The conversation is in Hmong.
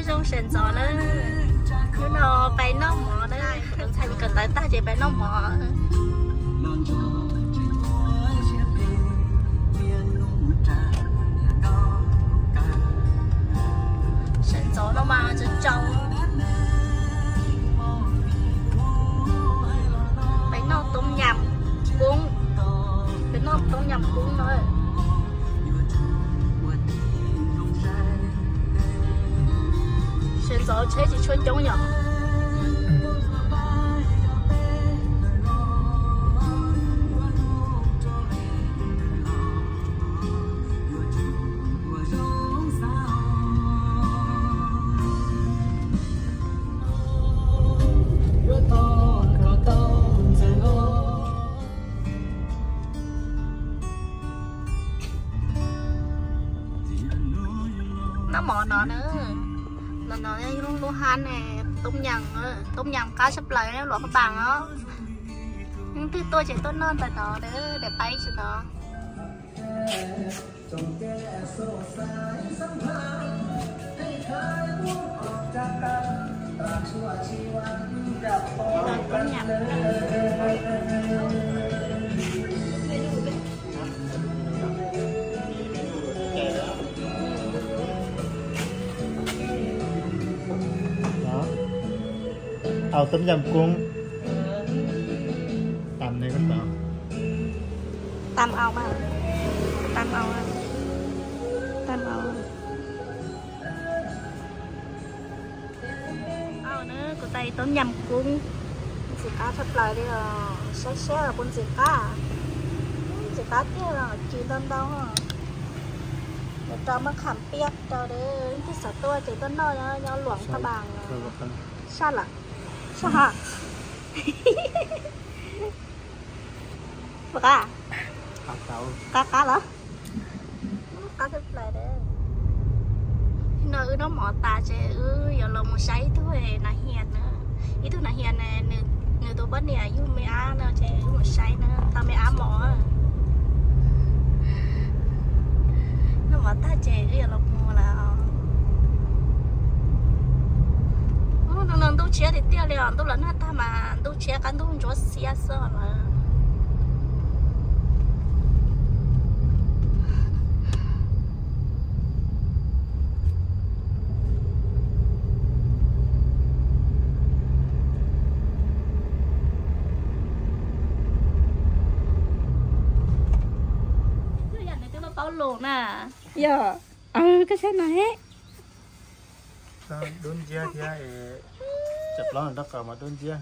Zoo sawv ntxov na, hnub no pais noj mov na, tus ntxhais kawm ntawv tag ces pais noj mov. Sawv ntxov no mas tsaus tsaus. Peb noj toob nyam koob, peb noj toob nyam koob na. Sawv ntxov tsheb tsis tshua coob yom. Noj mov no na, no no lub hab ne, toob nyam, toob nyam qab tshaj plaws luam Phaj Npaas os. Leej twg tuaj ces tuaj noj ntawm no, daim paib tsis no. Au toob nyam koob. Tam ne koj tau. Tam au mas. Tam au. Tam au. Au na, kuv tais toob nyam koob. Ntxim qab tshaj plaws li os, saib saib puas ntxim qab. Ntxim qab tiag, ci ntau ntau. Rau maj kham piab rau, leej twg xav tuaj ces tuaj noj nyob luam Phaj Npaas. Saj lawm, saj ha. Puas qab? Qab qab lawm. Qab tshaj plaws. Hnub no wb noj mov tas ces wb yuav los mus saib ib tug nas hias na. Ib tug nas hias ne, nws tus poj niam yug me ab no ces wb mus saib na, tau me ab mos. Noj mov tag ces wb yuav los mus lawm. Hnub no ntuj tshiab tiag tiag li os, ntuj los nag tag mas ntuj tshiab qab ntuj ntsuab xiab xwb lawm. Yam nws twb paub lus na. Yog, koj saib no he. Dub nciab thiab, cov plaub rab qau mas dub nciab.